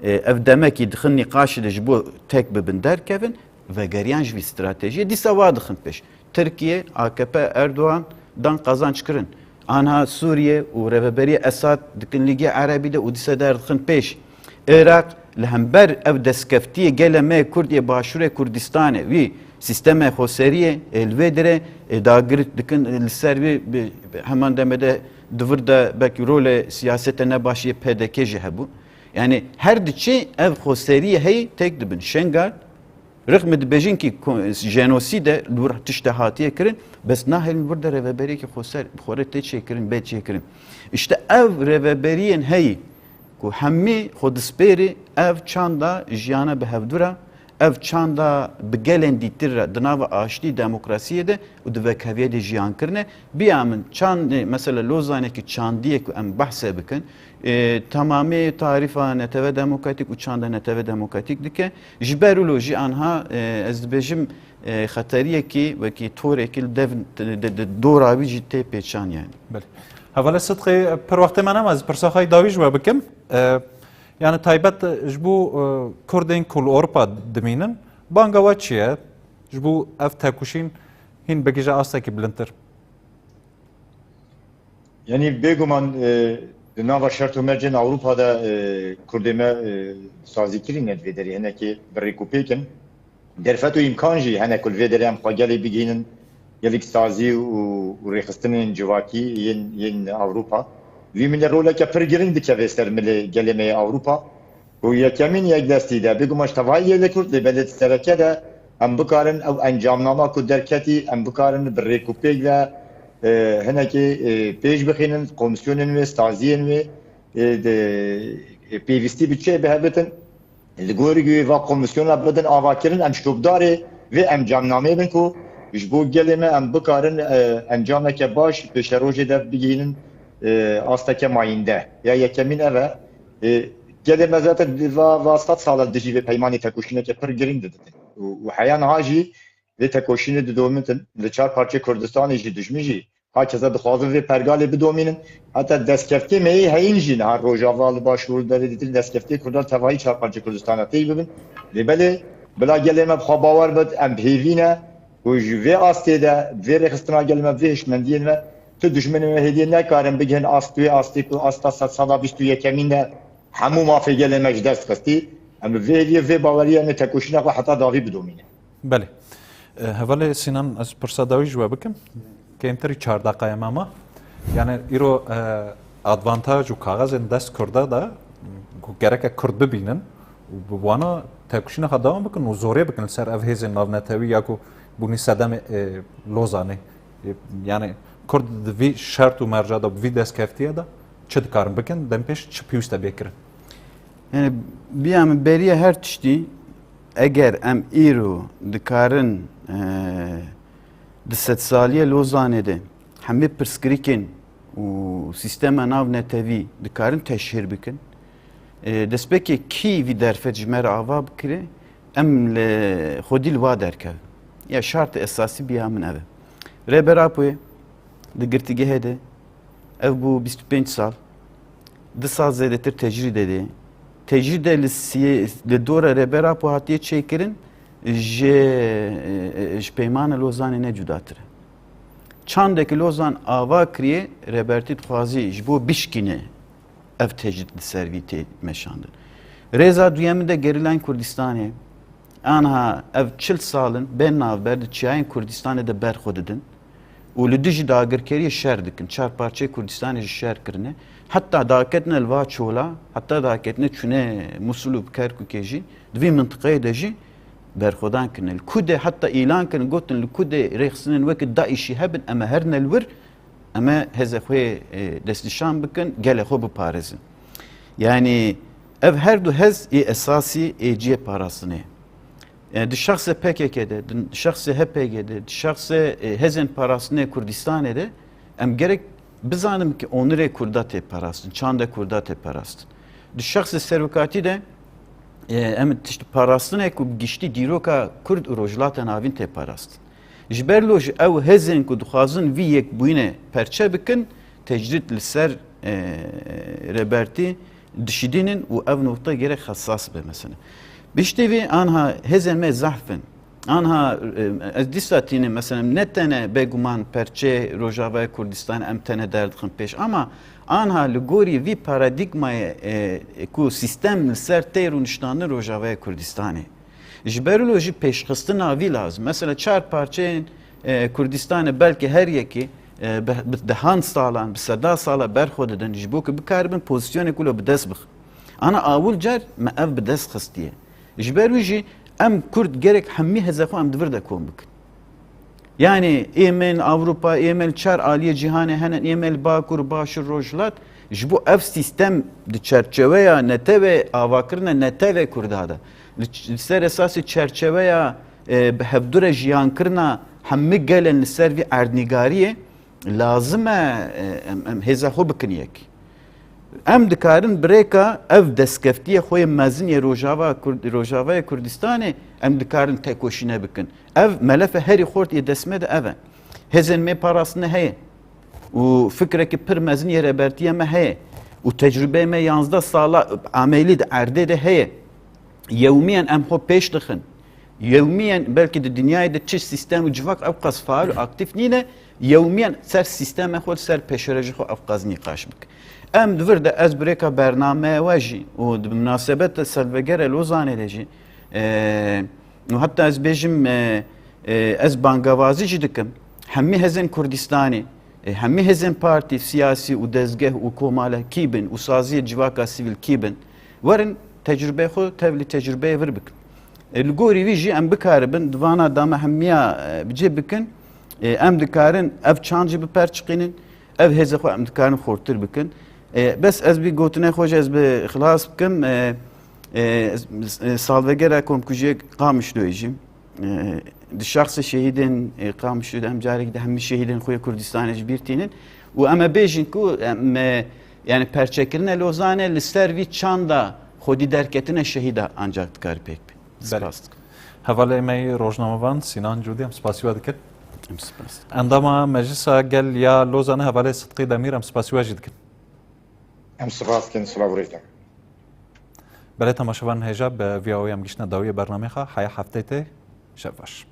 e, ev demekî dixin nîqaşê de ji bo tek bibin derkevin, vegeriyan ji vî stratejiyê dîsa wa dixin pêş. Tirkiye, A K P, Erdogan dan qazanç kirin. Anha Sûriye û rêveberiya Esad dikin Lîgê Erebî de û dîsa derdixin pêş. Iraq li hember ev destkeftiyê gelê me Kurd yê Başûrê Kurdistanê, wî sîstemê xweseriyê, ê, li vê dirê, ê, dagir dikin, ê, li ser wî bi, bi, heman demê de di vir de belkî rolê siyasete nebaş yê P D K jî hebû. Yani her diçe ev xweseriyê heyî tek dibin. Şengal, rixmî dibêjin ki ko-, jenosîd e, li wir tişte hatiye kirin, bes nahêlin wir de rêveberiyekî xweser, bi xwe re tê çêkirin, bê çêkirin. İşte ev rêveberiyên heyî ku hemî xwe dispêrî ev çanda jiyana bi hevdû re, ev çanda bi gelên dîtir re di nava aştî demokrasiyê de û di vekheviyê de jiyan kirine. Biya min çandê, mesela Lozanekî çandiyê ku em behse bikin, e, temamê tarîfa Netewe Demokratîk û çanda Netewe Demokratîk dike. Ji ber wilo jî anha, e, ez dibêjim, e, xeteriyekî wekî torekî li dev, di, di, di dora wî jî tê pêçan yani. Belê. Hevalê Sidqî, pir wextê me nema, ez pirsa xwe yê dawî ji we bikim. E, yani taybet ji bo, e, Kurdên ku li Ewropa dimînin, banga we çi ye? Ji bo ev tekoşîn hîn bigihîje astekî bilindtir. Yanî bêguman, e, di nava şert û mercên Ewropa de, e, Kurdê me, e, sazî kirîne di vê derê hinekê bi rêk û pêk in. Derfet û îmkan jî hene ku li vê derê em xwe gelê bigihînin, gelek sazî û, û rêxistinên civakî yên, yên Ewropa. Vî milê roleke pir giring dikeve ser milê gelê me yê Ewropa. Ku yekemîn yekdestî de, bêguman ji tevahî gelê Kurd lê belê di sereke de em bikarin ew encamnama ku derketî, em bikarin bi rêk û pêk ve, e, hinekê, e, pêş bixînin, komîsyonên wê, saziyên wê, e, di, e, pêvîstî bi çi bi hev bitin, li gorî wê va komîsyona bidin avakirin, em şopdarê vê encamnameyê bin ku ji bo gelê me em bikarin, e, encameke baş pêşerojê de bigihînin, e, asteke mayînde. Ya yekemîn ev e. E, Gelê me zaten va, va sed sal e dijî vê peymanê tekoşîneke pir girîng didin. Û, û heya niha jî vê tekoşînê didomitin. Li çar parçeyê Kurdistanê jî dijmin jî hakeza dixwazin vê pergalê bidomînin. Heta destkeftiyê me yê heyîn jî niha Rojava li Başûr derê dîtir destkeftiyê Kurdan tevahî çar parçeyê Kurdistana tê bibin. Lê belê bila gelê me bi xwe bawer bit, em bi hêvî ne ku ji vê astê de, vê rêxistina gelê me, vê hişmendiyên me, tu dijminên me hêdiyê nekarin bigihin ast wê astê ku asta sedsala bîst û yekemîn de hemû mafê gelê me ji dest xistî. Em bi vê hêviyê, vê baweriyê em ê tekoşîna xwe heta dawî bidomînin. Belê. E, hevalê Sînan, ez pirsa dawî ji we bikim. Kêmtirî çar deqayê me ma. Yani îro, e, advantaj û kaxezên dest Kurda de ku gereke Kurd bibînin û bi wana tekoşîna xwe dewam bikin û zorê bikin li ser ev hêzên navnetewî ya ku bûnî sedemê, e, Lozanê. E, yani Kurd di vî şert û merca de, bi vî destkeftiyê de çi dikarin bikin, dem pêş çi pêwîst e bê kirin? Yani biya min beriya her tiştî, eger em îro dikarin, e, di sedsaliya Lozanê de hemî pirsgirêkên û sîstema navnetewî dikarin teşhîr bikin, e, destpêkê kî vî derfet ji me re ava bikire, em li xwedî li wa derkevin. Ya şartê esasî biya min ev e. Rêber Apoyê di girtîgehê de, ev bû bîst û pênc sal, du sal zêdetir tecrîdê de. Tecrîde li siyê-, li dora Rêber Apo hatiye çêkirin, ji, ji peymana Lozanê ne cudatir e. Çandekî Lozan ava kiriye, Rêbertî dixwazî ji bo bişkîne ev tecrîd li ser vî tê meşandin. Rêza duyemîn de gerîlayên Kurdistanê, anha ev çil sal in bên navber di çiyayên Kurdistanê de ber xwe didin û li dijî dagirkeriyê şer dikin. Çar parçeyê Kurdistanê jî şer kirine. Heta daketine li va çola, heta daketine çûne Musul û Kerkûkê jî, di vî mintiqeyê de jî berxwedan kirine. Li ku de heta îlan kirin, gotin li ku de rêxistinên wekî DAIŞî hebin, em ê herine li wir, em ê hêzê xwe, e, destnîşan bikin, gelê xwe biparêzin. Yani ev her du hez ê esasî ê cihê parastinê. E, di şexsê P K K de, di şexsê H P G de, di şexsê, e, hêzên parastinê Kurdistanê de em gerek bizanin ki onurê Kurda tê parastin, çandê Kurda tê parastin. Di şexsê serokatî de, e, em tişt parastinê ku bi giştî dîroka Kurd û Rojhilata Navîn tê parastin. Ji ber lo ji ew hêzên ku dixwazin vî yekbûyînê perçe bikin, tecrîd li ser, e, Rêbertî dişidînin û ev noqte gerek xesas be mesela. Piştî vî anha hêzên me zehf in. Anha, e, ez dîsa tînim mesela ne tene bêguman perçê Rojavayê Kurdistan em tene derdixin pêş ama anha li gorî vî paradîgmayê, e, ku sîstem li ser tê rûniştandin Rojavayê Kurdistanê. Ji ber wilo jî pêşxistina vî lazim. Mesela çar parçeyên, e, Kurdistanê belkî her yekî, e, bi, bi dehan salan, bi seda sala ber xwe didin ji bo ku bikaribin pozîsyonê ku lo bi dest bixin. Ana awil car me ev bi dest xistiye. Ji ber wî jî em Kurd gerek hemî hêzê xwe em di vir de kom bikin. Yani ê me li Ewropa, ê me li çar aliyê cîhanê hene, ê me li Bakur, Başûr, Rojhilat, ji bo ev sîstem di çerçeveya netewê avakirina netewê Kurda de, li ç-, li ser esasê çerçeveya, e, bi hevdû re jiyankirina hemî gelên li ser vî erdnîgariyê lazim e, e, em, em hêza xwe bikin yek. Em dikarin bi rêka ev destkeftiyê xwe yê mezin yê Rojava Kurd-, Rojavayê Kurdistanê em dikarin tekoşîne bikin. Ev melefe herî xort yê dest me de ev e. Hêzên me parastine heye û fikrekî pir mezin yê rêbertiya me heye û tecrûbeyê me yanzdeh sala amelî di erdê de heye. Yewmiyen em xwe pêş dixin. Yewmiyen belkî di dinyayê de çi sîstem û civak ew qas faal û aktîf nîne, yewmiyen ser sîstemê xwe, ser pêşerojê xwe ew qas nîqaş bike. Em di vir de ez bi rêka bernameya we jî û di minasebeta salvegera Lozanê de jî, e, û heta ez bêjim, e, e, ez bangavazî jî dikim hemî hêzên Kurdistanê, e, hemî hêzên partî, siyasî û dezgeh û komale kî bin û saziyê civaka sivîl kî bin, werin tecrûbeyê xwe tevlî tecrûbeyê vir bikin. E, li gorî vî jî em bikaribin di vana dama hemiya, e, bi cih bikin. E, em dikarin ev çand jî biperçiqînin, ev hêzê xwe em dikarin xurtir bikin. E, bes ez bi gotinê xwe jî ez bi xilas bikim. E, e, ez, e, salvegera komkujiyê Qamişloyê jî, e, di şexsê şehîdên, e, Qamişlo de em carekî de hemî şehîdên xwe yê Kurdistanê ji bîr tînin û em ê bêjin ku em, e, yani perçekirina Lozanê li ser vî çanda xwedî derketina şehîda ancak dikare pêk bî. Spas dikim. Hevalê me yê rojnamevan Sînan Cûdî, em spasî we dikin. Em spas dikim. Endama Meclisa Gel ya Lozanê, hevalê Sidqî Demîr, em spasî we jî dikin. Em spas dikin, silav û rêz. Belê temaşevan hêja bi vî em giştine dawiyê bernamê xwe, heya heftê tê, şev baş.